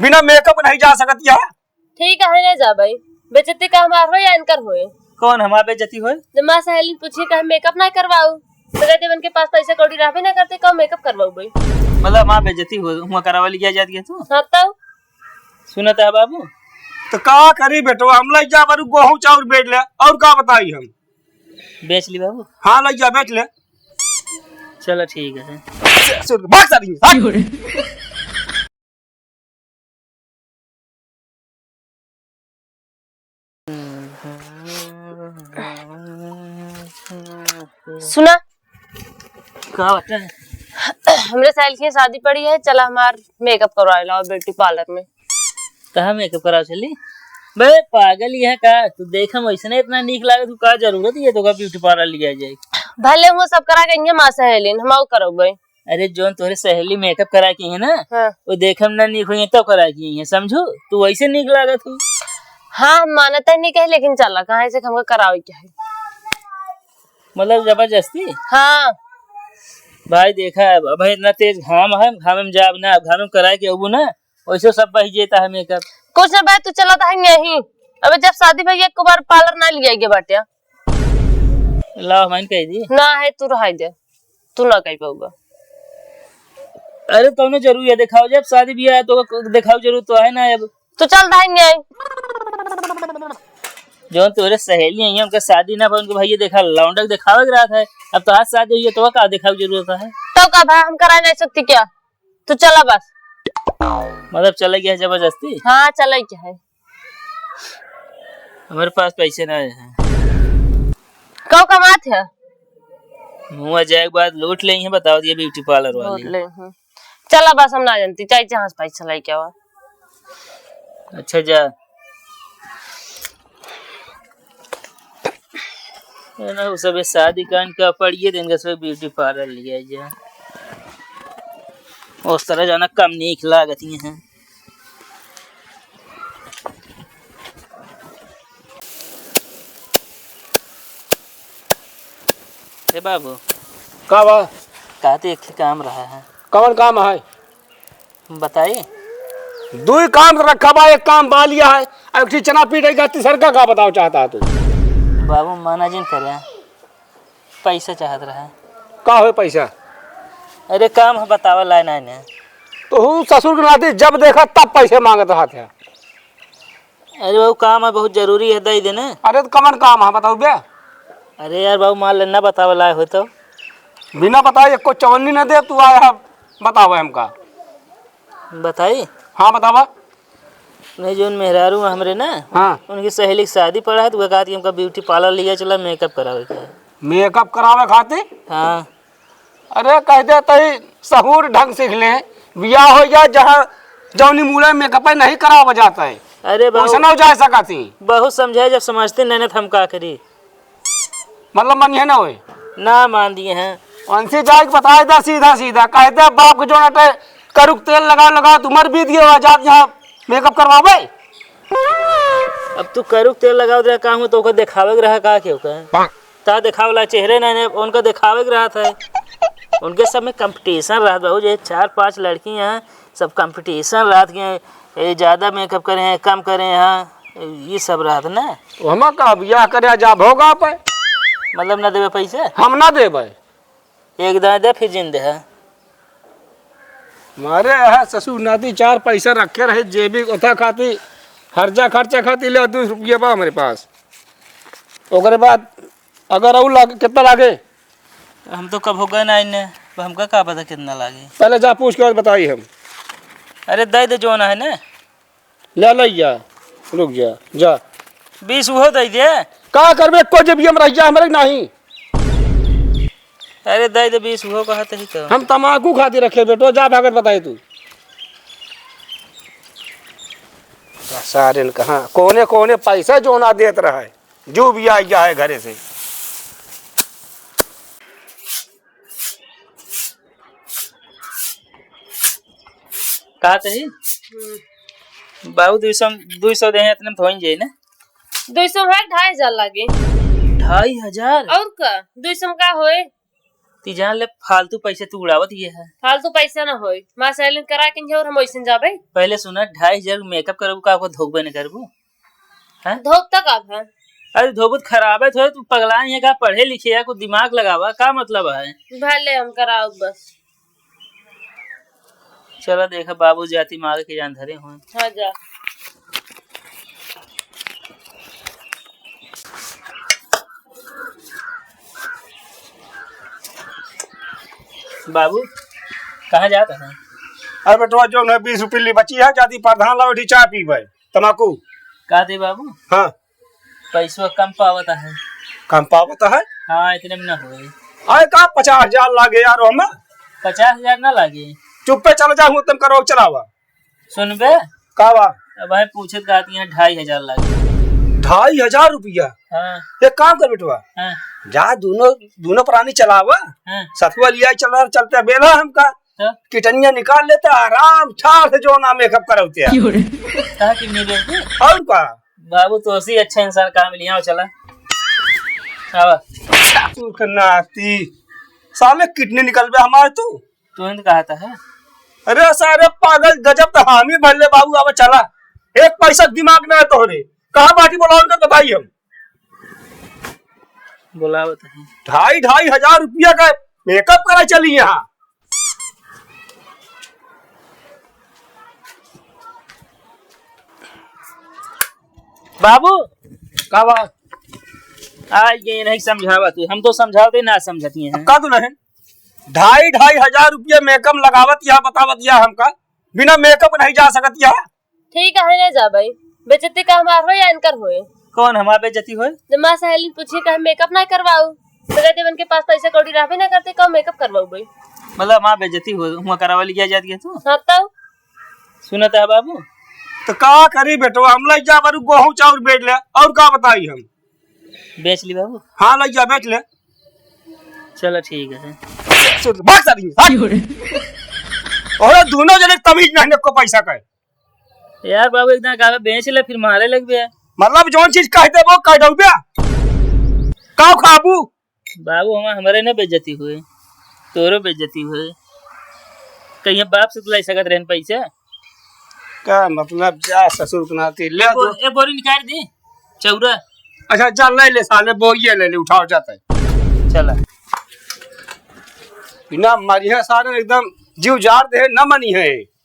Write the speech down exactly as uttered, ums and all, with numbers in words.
बिना मेकअप नहीं जा सकत यहाँ। ठीक है, ना जाबे। बेइज्जती का हमार होए या इनकर होए? कौन हमार बेइज्जती होए? जब माँ सहेली पूछी कि हम मेकअप ना करवाऊ, तो कहते उनके पास पैसा कौड़ी रहबे ना करते, कब मेकअप करवाऊ भाई? मतलब हमार बेइज्जती हो, हुआ करावा लिया जाती है तू? हाँ तो। सुनत है बाबू? तो का करी बेटो, हम लइ जा बारू गोहूँ चाउर बेच ले, और का बताई हम? बेच ली बाबू? हाँ लइ जा, बेच ले। चलो ठीक है। सुन, भाग सारी, भाग। सुना। का बात है? हमरे सहेली के शादी पड़ी है, चला हमार मेकअप करवा लाओ ब्यूटी पार्लर में। कहाँ मेकअप कराओ चली? बे पागल, यह का तू देख, हम वैसने इतना नीक लागे, तू का जरूरत है तो का ब्यूटी पार्लर लिया जाए? भले वो सब करा के इहाँ माँ सहेली, हम आऊ करबे। अरे जौन तोहरे सहेली मेकअप करा के है ना, हाँ। वो देखे में ना नीक होई तो करा के है, समझू? तू वैसे नीक लागत हो। हाँ, हम मानत है नहीं कहे, लेकिन चला, कहाँ से हमका करावे के है? मतलब जबरदस्ती? हाँ। भाई देखा, अब, अब इतना तेज घाम है, घाम में जाब ना, घाम में कराए के अबू ना, वैसे सब बह जेता है मेकअप। कुछ ना भाई, तू चला तो है यहीं। अबे जब शादी भैया एक बार पार्लर ना लिया गया बाटे। लाओ, हम कह दी। ना है, तू रहाई दे, तू ना कह पाऊगा। अरे कौनो जरूरी है, दिखाओ, जब शादी ब्याह है तो दिखाओ जरूर तो है ना। अब तो चल दाएंगे। जौन तोरे सहेली है, उनका शादी ना भा, उनके भैया देखा, लौंडक दिखावे के रहत है। अब तो आज शादी हुई है, तो का दिखावे के जरूरत है? तो का भाई, हम करा नहीं सकती क्या? तू चला बस। मतलब चले गया है जबरदस्ती? हाँ, चले गया है। हमारे पास पैसे ना आए हैं। कौ कमात है? मुँह जाए के बाद लूट ले हैं, बताओ दिए ब्यूटी पार्लर वाली। लूट ले हैं। चला बस, हम ना जानती, चाहे जहाँ से पैसा लेके आवा। अच्छा जा। ये ना, वो सब शादी कान का पड़िए दिन का सब ब्यूटी पार्लर लिया जा। उस तरह जाना कम नीक लागत ही हैं। ए बाबू। का बा? कहते एक ठे काम रहा है। कौन काम है? बताई। दुई काम रखा बा, एक काम बा लिया है, अब एक ठे चना पीट है, तीसर का, का बताओ चाहता है तू? बाबू माना जिन करे, पैसा चाहत रहा। का होए पैसा? अरे काम है बतावा लाए ना ने। तो हूँ ससुर के नाते जब देखा तब पैसे मांगत रहा था। अरे बाबू काम है बहुत जरूरी है, दे देने। अरे तो कमन काम है बताओ बे? अरे यार बाबू मान ले ना बतावा लाए हो तो। बिना बताए एको चवन्नी न दे तू आया है बतावे हमका। बताई? हाँ बतावा। नहीं, जौन मेहरारू हमरे ना, हाँ। उनकी सहेली की शादी पड़ा है, तो वह कहत कि हमका ब्यूटी पार्लर लिया चला, मेकअप करावे के है। मेकअप करावे खातिर? हाँ। अरे कह दे तई सहूर ढंग सीख ले, बियाह हो जाए जहाँ जौनी मूले मेकअप नहीं करावा जाता है। अरे बाबू, वैसे ना जा सकत ही। बहुत समझाए, जब समझते नहीं ना तो हम का करी? मतलब मानिए ना होए? ना मान दिए हैं। उनसे जाके बताए दे सीधा सीधा, कह दे बाप के जो नटे करुक तेल लगाओ लगाओ, तुम्हारे बीत गया जात यहाँ मेकअप करवावे। अब तू करुक तेल लगाओ दे, का हूँ तो ओकर देखावे के रहा का के ओकर? ता देखावे ला चेहरे ना ने, उनका देखावे के रहा था। उनके सब में कंपटीशन रहत बाबू, जे चार पांच लड़की हैं, सब कंपटीशन रहत के, ये ज्यादा मेकअप करे हैं, कम करे हैं, ये सब रहत ना। तो हम का बियाह करे जाब होगा पे? मतलब ना देवे पैसे? हम ना देवे। एक दाएं दे, फिर जिंदे है। मारे है ससुर नाती चार पैसा रखे रहे जेबी ओथा खाती, हर्जा खर्चा खाती ले दो रुपया बा हमरे पास। ओकरे बाद अगर और लागे, कितना लागे? हम तो कब हो गए ना इन्हें, अब हमका का पता कितना लागे। पहले जा पूछ के बाद बताई हम। अरे दे दे जो ना है ना। ले ले जा, रुक जा, जा। बीस उहो दे दे। का करबे, एको जेबिया में रह जा, हमरे नहीं। अरे दे दे बीस उहो कहत ही तो। हम तमाकू खाती रखे बेटो, जा भागत बताए तू। सारे ने कहा, कोने कोने पैसा जो ना देत रहा है, जो भी आ गया है घरे से। का चाही? हम्म। बाबू, दुई सौ, दुई सौ देहे, इतने में तो होई जाई ना। दुई सौ है, ढाई हजार लागे। ढाई हजार? और का? दुई सौ में का होए? ई जान ले, फालतू पैसे तू उड़ावत ये है। फालतू पैसा ना होई, माँ सहेलिन करा के और हम वैसे जाबे। पहले सुना, ढाई हजार मेकअप करबू का, आपको धोबे न करबू? हैं? धोब तक आप हैं। अरे धोबत खराबे तो है, तू पगला ही है का? पढ़े लिखे है, कुछ दिमाग लगावा, का मतलब है? भले हम कराओ बस। चला देखा, बाबू जाति मार के जान धरे हुए। हाँ, जा। बाबू, कहाँ जात है? अरे बेटवा, जो है बीस रुपये ली बची है, जाती प्रधान लाओ, चाय पीबे, तमाकू। का दे बाबू? हाँ। पैसवा कम पावत है। कम पावत है? हाँ, इतने में ना होए। आए का पचास हजार लागे यार, हम? पचास हजार ना लागे। चुप्पे चल जा, हूँ तुम करो चलावा। सुनबे? का बा? अब है पूछत का आती है, ढाई हजार लागे। ढाई हजार रुपया? हाँ। एक काम कर बेटवा, हाँ। जा दोनों, दोनों प्राणी चलावा, हाँ। सतुआ लिया चला, चलते बेला हमका तो? किटनिया निकाल लेते, आराम ठार से जो ना मेकअप करौते। क्यों रे? कहा कि नहीं बेचते? और का? बाबू, तो उसी अच्छा इंसान कहाँ मिली? आओ, चला। आवा। तू के नाती, साले किडनी निकलबे हमार तू। तू हिंद कहा था है? अरे सारे पागल, गजब तो हामी भरले बाबू, आवा चला। एक पैसा दिमाग ना है तोहरे। कहाँ बाटी बोलाओ उनका बताई हम। बोलावत है। ढाई, ढाई हजार रुपया का मेकअप करा चली यहाँ। बाबू। का बा? आज ये नहीं समझावा तू, हम तो समझावते ना समझती हैं। का तू नहीं? ढाई, ढाई हजार रुपया मेकअप लगावत या बतावत या हमका, बिना मेकअप नहीं जा सकत या। ठीक है, ना जा भाई, बेइज्जती का हमार होए या इनकर होए? कौन हमार बेइज्जती होए? जब माँ सहेली पूछी कि हम मेकअप ना करवाऊ, तो कहते उनके पास पैसे कौड़ी रहबे ना करते, कौन मेकअप करवाऊ भाई? मतलब हमार बेइज्जती हो, हुआ करावा लिया जाती है तू? हाँ तो। सुनत है बाबू? तो का करी बेटवा, हम लई जा बारू गोहूँ चाउर बेच ले, और का बताई हम? बेच ली बाबू? हाँ लई जा, बेच ले। चलो ठीक है। सुन, भाग साली, भाग। अरे दोनों जने तमीज नहीं को पैसा का है। यार बाबू, एक दिन कहा बेच ले, फिर मारे लगबे। मतलब जौन चीज कह देबो, कह दउबे। का खाबू? बाबू, हम, हमरे ना बेइज्जती होए, तोरो बेइज्जती होए। कहीं बाप से तो लाई सकत रहन पैसा। का मतलब, जा ससुर के नाती, ले ए बो-, दो। ए बोरी निकाल दी, चौरा। अच्छा, जा ले ले साले, बोरिये ले ले, उठाओ जाता है। चला। बिना मारी है सारे, एकदम जीव जार दे, ना मनी है।